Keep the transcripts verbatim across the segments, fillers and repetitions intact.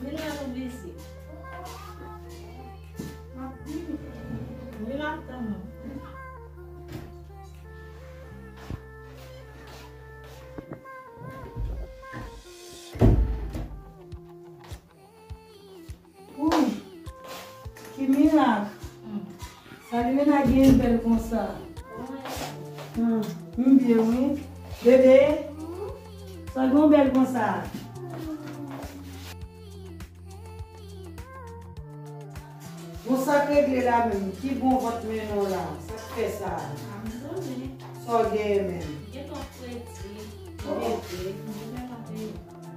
Vin la nou vizit. M ap vini. Vin ap tann nou. Wouy! Ki mirak! Sa li menm genyen bèl konsa? Hmm, m byen wi. Bebe, sa gen w bèl konsa? Bon, sa k regle la menm? Ki bon vant mennen w la? Sa k fè sa? Sa w genyen menm?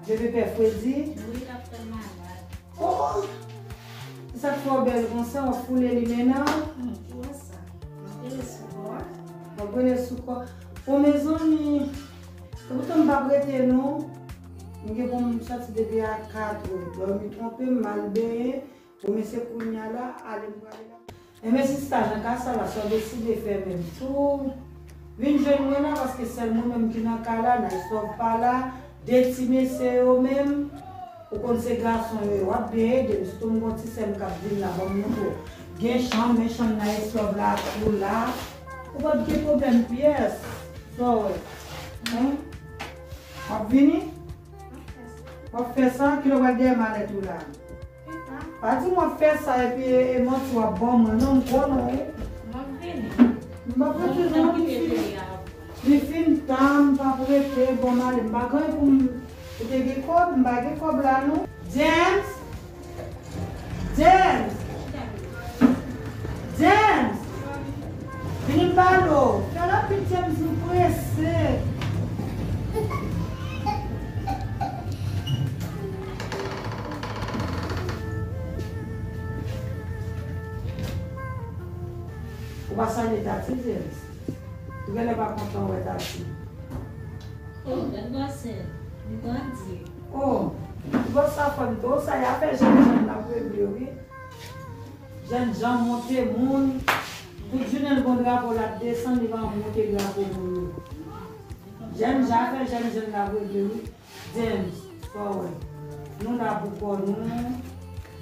Bebe pè fredi? Oh, oh. Se sa k fè w bèl konsa, w ap foule li menm nan? Hmm, ki wè sa? M ap rele sou kò a. W ap rele sou kò. Bon, mezanmi, se poutan m p ap rete non. M gen pou m soti depi a kat è. Dòmi twonpe m, m al benyen. Bon, men se kounye a la, ale m prale la. Enben, sista, nan ka sa la, sa w deside fè menm tou? Vin jwenn mwen la, paske sèl mwen menm ki nan kay la, Nice Love pa la, de ti mesye yo menm, ou konn se gason yo ye, w ap byen ede m, sitou m gon ti sè m k ap vin la, ban m montre w. Gen chanm, men chanm Nice Love la tou la. Ou p ap gen pwoblèm pyès. Sa w wè? Hen? W ap vini? W ap fè sa? Kilè w pral dèyè malèt ou la? Pa di m w ap fè sa epi e, e manti w ap ban mwen non, m konnen w wi. M ap vini. M p ap rete non, li fin, li fin ta, m p ap rete, ban m ale. M pa gen pou m, ou te gen kòb, m pa gen kòb la non. James! James! James! Vini m pale w. Fè rapid, James, nou prese. Ou pa salye Tati, James? Ou genlè pa kontan wè Tati. Oh, bèl bòsè. Li grandi. Oh, bòs sa fò m tou sa, y a fè jèn jèn la regle, wi. Jènjan monte moun. Tout jounen l gon drapo l ap desann, li pa monte drapo moun yo. Jènjan fè jènjan l ap regle wi. James, sa w wè? Nou la pou kò nou.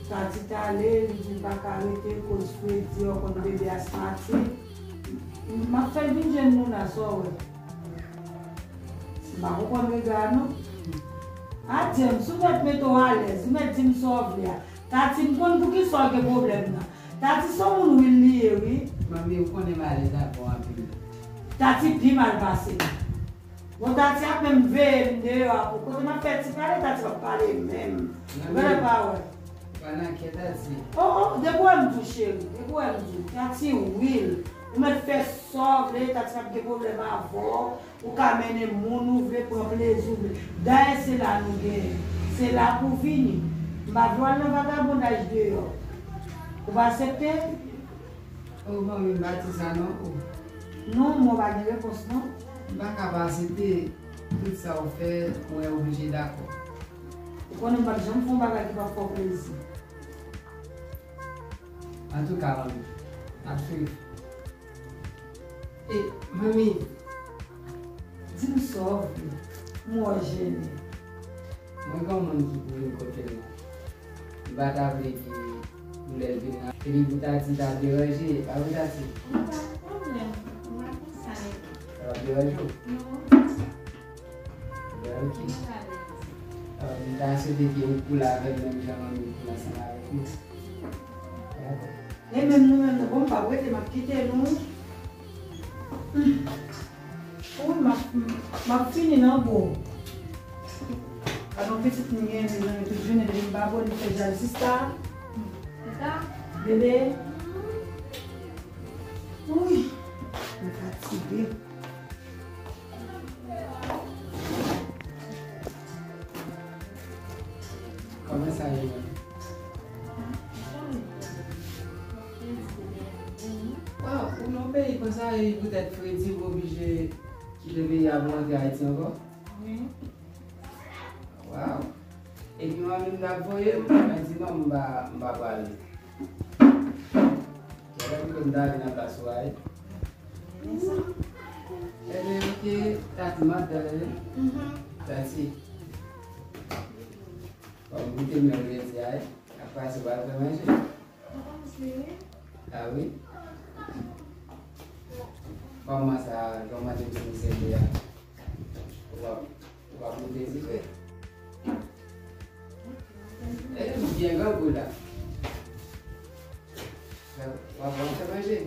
Tati t ale, li di l pa ka rete, koz fredi, yo konn bebe asmatik. M ap fè l vin jwenn nou la, sa w wè? M pa konprann rega a non. A James, ou mèt mete w alèz, ou mèt di m sa w vle a. Tati, m konn poukisa w gen pwoblèm nan. Tati se yon moun wil li ye wi. Manmi, ou konnen m alèz avè w anpil. Tati pi mal pase m. Bon, Tati ap menm veye m deyò a pou kote m ap fè ti pale, Tati p ap pale menm. Ou genlè pa wè. Pa nan kè Tati. Oh, oh, depi w wè m di w cheri, depi w wè m di w, Tati wil. Ou mèt fè sa w vle, Tati p ap gen pwoblèm avè w. Ou ka mennen moun ou vle, pran plezi w vle. Dayè se la nou genyen. Se la pou w vini. M pa vle w al nan vagabondaj deyò. Ou pa aksepte? Oh, manmi, m pa di sa non, oh. Non, mwen pa gen repons non. M pa ka pa aksepte tout sa w fè, mwen oblije dakò. Ou konnen m p ap janm fè yon bagay ki p ap fè w plezi. Antouka, manmi, n ap swiv. E, manmi, di m sa w vle. M wè w jennen. Mwen gen yon moun ki pou vin kote l la. M pa ta vle ke pou lè l vin la. Epi pou Tati ta deranje, pa vre Tati? Mwen pa gen pwoblèm. Mwen pa konn sa e. Sa p ap deranje w? Non. Ben, ok. Mwen pa vle di. Ah, m ta swete ke ou koul avè m menm jan manmi koul ansanm avèk nou. Dakò. E menm nou menm, nou, bon, m p ap rete, m ap kite nou. Wi, m ap, m ap fini nan gwo. Gade yon pitit m gen, mezanmi, tout jounen depi m pa bò, li fè jal sista. Bebe. Wi, m fatige. Kòman sa ye menm? Waw, ou nan peyi konsa, e poutèt fredi, ou oblije kite peyi a pou rantre Ayiti ankò? Wi. Waw. Epi manmi m t ap voye m, mwen di non, m pa, m pa prale. Genlè pito m ta vin nan plas ou a wi. Ebyen, ok, Tati, m ap tande. Tati. Bon, goute men w jodi a, wi. Apre sa, w al fè manje? A wi? Kòman sa, kòman te vin sèvi a? Ou pa, ou pa goute dife? E, byen grangou la. W ap, w ap fè manje?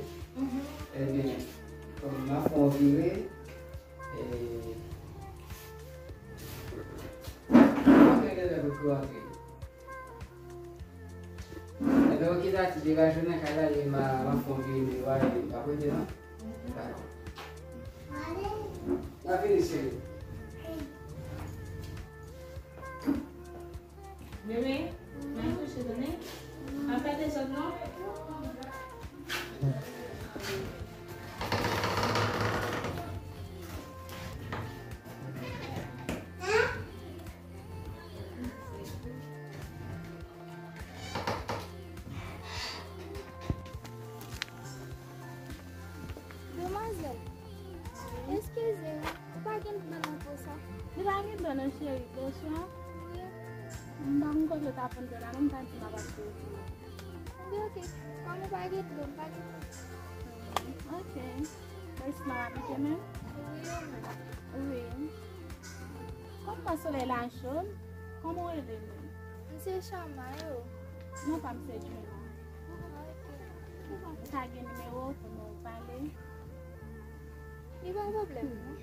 Ebyen, kòm m ap fè yon vire, e, mwen gen lè pou tou antre. Ebyen, oke, Tati, degaje w nan kay la, e m a, m ap fè yon vire, m a, m ap rete, non? Dakò. M ap vini, cheri. Bebe, mwen kouche, tande? Pa fè dezòd, non? Demwazèl, eskize m, ou pa gen dlo nan po sa? Li pa gen dlo non, cheri, dlo swa. Wi. M pa konn kote w ta pran dlo la, non, m ta di m ap achte w dlo. Oke, oke. Kòm ou pa gen dlo, m pa gen dlo. Oke. Mwen si m ap abite menm? Wi, ou menm. Wi. Kòman solèy la cho? Kòman w rele menm? M se Chama, e ou? Non pa m se Juna. Ah, oke. Ou ka gen nimewo w pou nou pale? Li pa pwoblèm, non.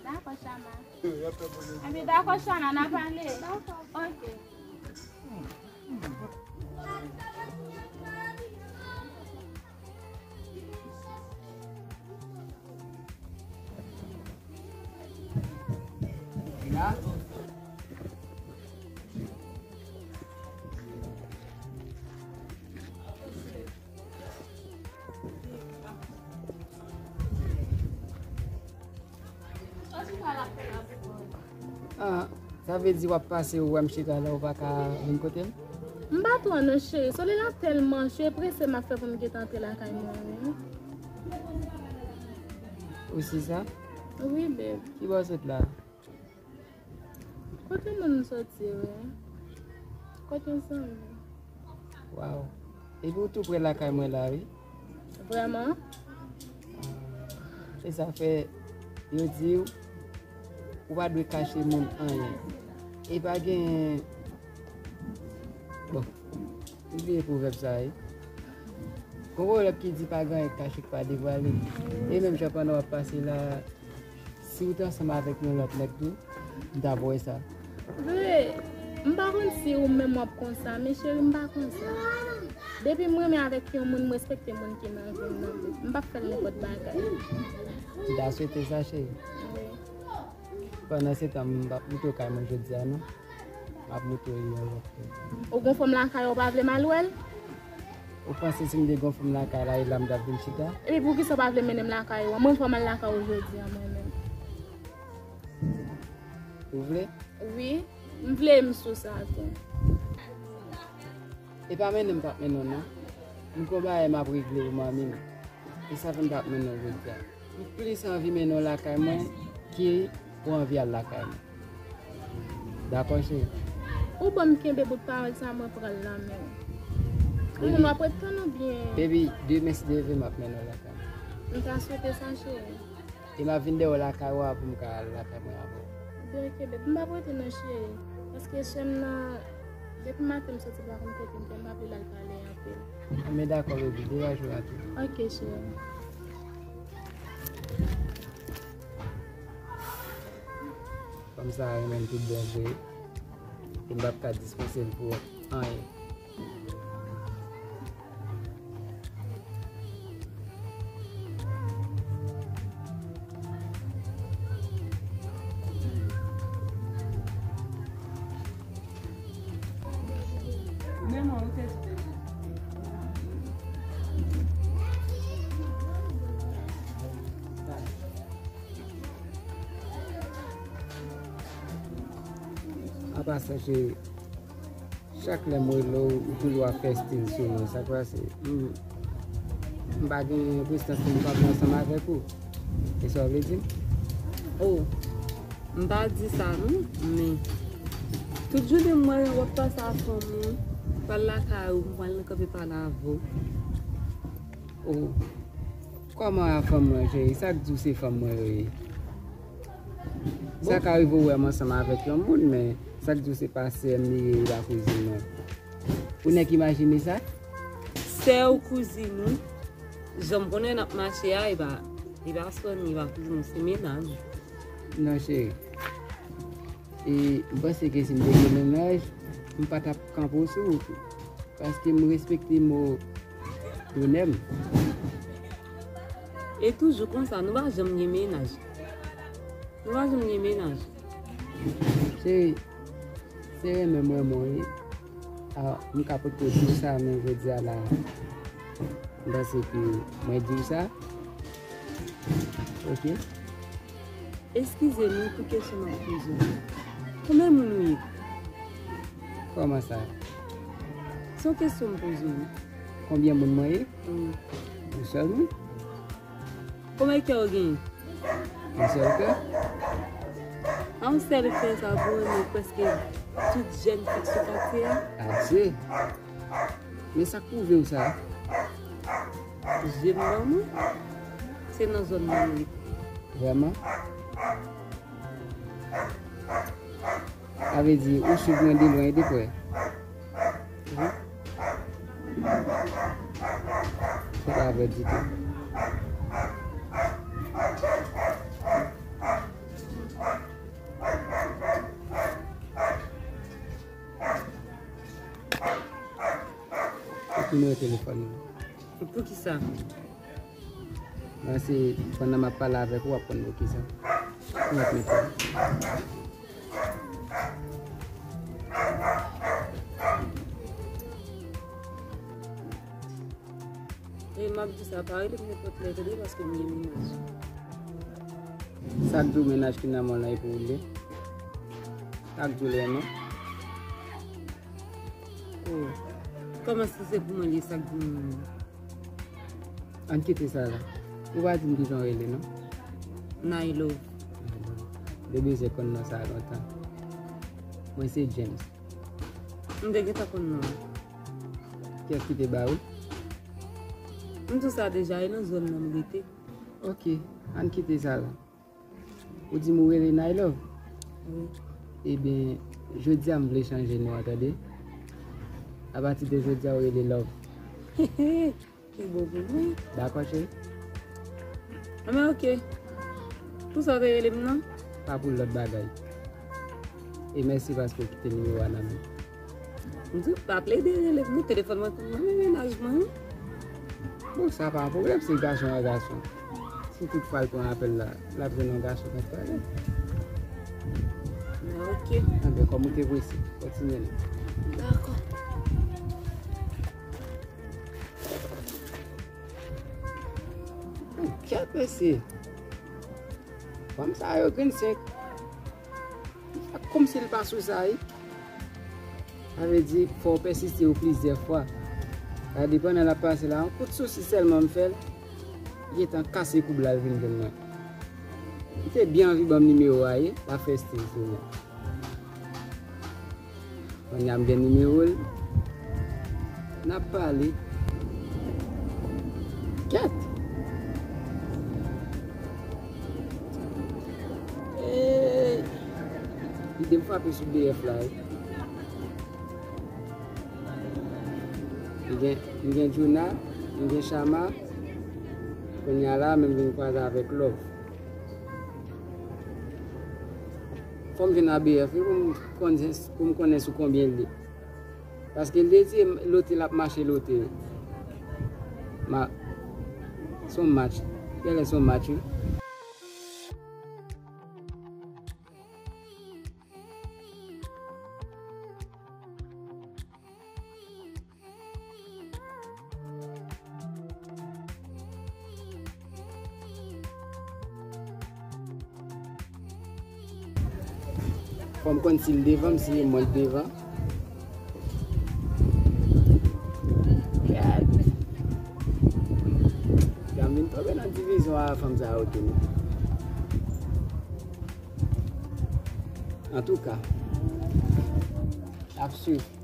Dakò, Chama. Epi dakò, Chama, n a pale. Dakò. Oke. Ah, sa vle di w ap pase, ou wè m chita la, ou pa ka vin kote m? M pa twò non, cheri. Solèy la tèlman cho, e prese m ap fè pou m gentan antre lakay mwen, wi. Ou si sa? Wi, babe. Ki bò w sot la? Kote moun m soti, wi. Kote yon zanmi. Waw. Epi w tou pre lakay mwen la, wi. Vrèman? E sa fè yo di w, ou pa dwe kache moun anyen. E pa gen, bon, m bliye pwovèb sa, wi. Gon pwovèb ki di pa gen anyen k kache k pa devwale. E menm jan pandan w ap pase la, si w te ansanm avèk yon lòt nèg tou, m t ap wè sa. Vre, m pa konn si ou menm w ap konsa, men cheri, m pa konsa. Depi m renmen avèk yon moun, m respekte moun ki nan vi m nan tou. M p ap fè l nenpòt bagay. M ta swete sa, cheri. Wi. Pandan se tan, m p ap moute w kay mwen jodi a, non. M ap moute w yon lòt fwa. Ou gon fanm lakay ou, ou pa vle m al wè l? Ou panse si m te gon fanm lakay la, e la m t ap vin chita? Epi poukisa ou pa vle mennen m lakay ou an? Mwen fò m al lakay ou jodi a, mwen menm. Ou vle? Wi, m vle, m sou sa tou. E pa mennen m p ap mennen w, non. M gon bagay m ap regle pou manmi m. E sa fè m p ap mennen w jodi a. M plis anvi mennen w lakay mwen ke ou anvi al lakay mwen. Dakò, cheri? Ou ban m kenbe bout pawòl sa, mwen pran l nan men w. Ou konn w ap ret tann ou byen? Baby, demen si Dye vle, m ap mennen w lakay mwen. M ta swete sa, cheri. E m ap vin dèyè w lakay ou a pou m ka al lakay mwen avè w. Byen, oke, baby. M p ap rete non, cheri. Paske sè m nan, depi maten m soti pa konn kote m te, m pa vle l al pale anpil. Men dakò, baby. Degaje w antre. Oke, cheri. Fanm sa a renmen m tout bon vre. E m p ap ka dispanse l pou anyen. Apa sa, cheri? Chak lè m rele w, ou toujou ap fè stil sou mwen. Sa k pase? Hmm. M pa gen prestans pou m kanpe ansanm avèk ou. E sa w vle di m? Oh, m pa di sa non, men tout jounen m wè w ap pase a fanm ou, pral lakay ou, m pral nan kanpe pale avè w. Oh, kòman a fanm mwen, cheri? Sa k di w se fanm mwen yo ye? Sa ka rive w wè m ansanm avèk yon moun, men sa k di w se pa sè m li ye, li pa kouzin mwen. Ou nèk imajine sa? Sè ou, kouzin ou, jan m konnen n ap mache a, e pa, e pa sè w, e pa kouzin ou, se mennaj. Non, cheri. E m panse ke si m te gen mennaj, m pa t ap kanpe w sou ou tou. Paske m respekte mo donè m. E toujou konsa, nou pa janm gen mennaj. Nou pa janm gen mennaj. Cheri, se renmen m renmen w wi. A, m ka potko di w sa, men jodi a la, m panse ke mwen di w sa. Ok. Eskize m wi pou kesyon m ap poze w. Konbyen moun ou ye? Kòman sa? Se yon kesyon m poze w wi. Konbyen moun mwen ye? Wi. Yon sèl moun. Konbyen kè w genyen? Yon sèl kè. A yon sèl kè sa pou renmen prèske tout jèn fi sou katye a? Adye! Men sa k pwouve w sa? Je m ban mwen, se nan zòn nan li. Vrèman? Sa vle di, ou swiv mwen de lwen e de prè. Wi. Se pa vrè ditou. Ou ki nimewo telefòn ou? Poukisa? Nan se pandan m ap pale avèk ou, w ap konn poukisa. Ou mèt mete. E m ap di sa, pa rele m nenpòt lè, tande, paske m gen mennaj. Sa k di w mennaj ki nan men w lan e pou ou l ye? Sa k di w l renmen w? Oh. Kòman si se pou mwen li ye, sa k di w mennaj? Ann kite sa la. Ou pa di m kijan w rele non? Nailove. Nailove. M te bezwen konn non sa a lontan. Mwen se James. M te gentan konn non an. Kiyès ki te ba ou? M di w sa deja, e nan zòn nan m rete. Ok, ann kite sa la. Ou di m ou rele Nailove? Wi. Ebyen, jodi a m vle chanje non an, tande. Apati de jodi a, ou rele Love. Ki bon pou mwen. Dakò, cheri? Anben, ok. Pou sa w te rele m nan? Pa pou lòt bagay. E mèsi paske w kite nimewo a nan men m. M di w, pa plede rele m non, telefòn mwen konn nan men mennaj mwen wi. Bon, sa pa yon pwoblèm, se gason a gason. Si tout fwa l pran apèl la, l ap jwenn yon gason k ap pale. Ok. Anben, kòm ou te prese, kontinye non. Dakò. Kèt mesye. Fanm sa yo grenn senk. Sa kòmsi l pa sou sa wi. Sa vle di, fò w pèsiste yo plizyè fwa. Gade, pandan l ap pase la, yon kout sousi sèlman m fè l, li gentan kase koub la, l vin jwenn mwen. Li te byen anvi ban m nimewo a, ye, l ap fè stil sou mwen. Kounye a m gen nimewo l. N ap pale. Kèt! Ey! Kite m frape sou B F la, wi. M gen, m gen Juna, m gen Shama. Kounye a la, men m vin kwaze avèk Love. Fò m jwenn A B F wi, pou m konnen, pou m konnen sou konbyen l ye. Paske l te di lote l ap mache lote. Ma, s on match. Genlè s on match wi. Fò m konn si l devan m, si e mwen k devan. Gad. Wa fanm sa yo tounen. Antouka, ap swiv.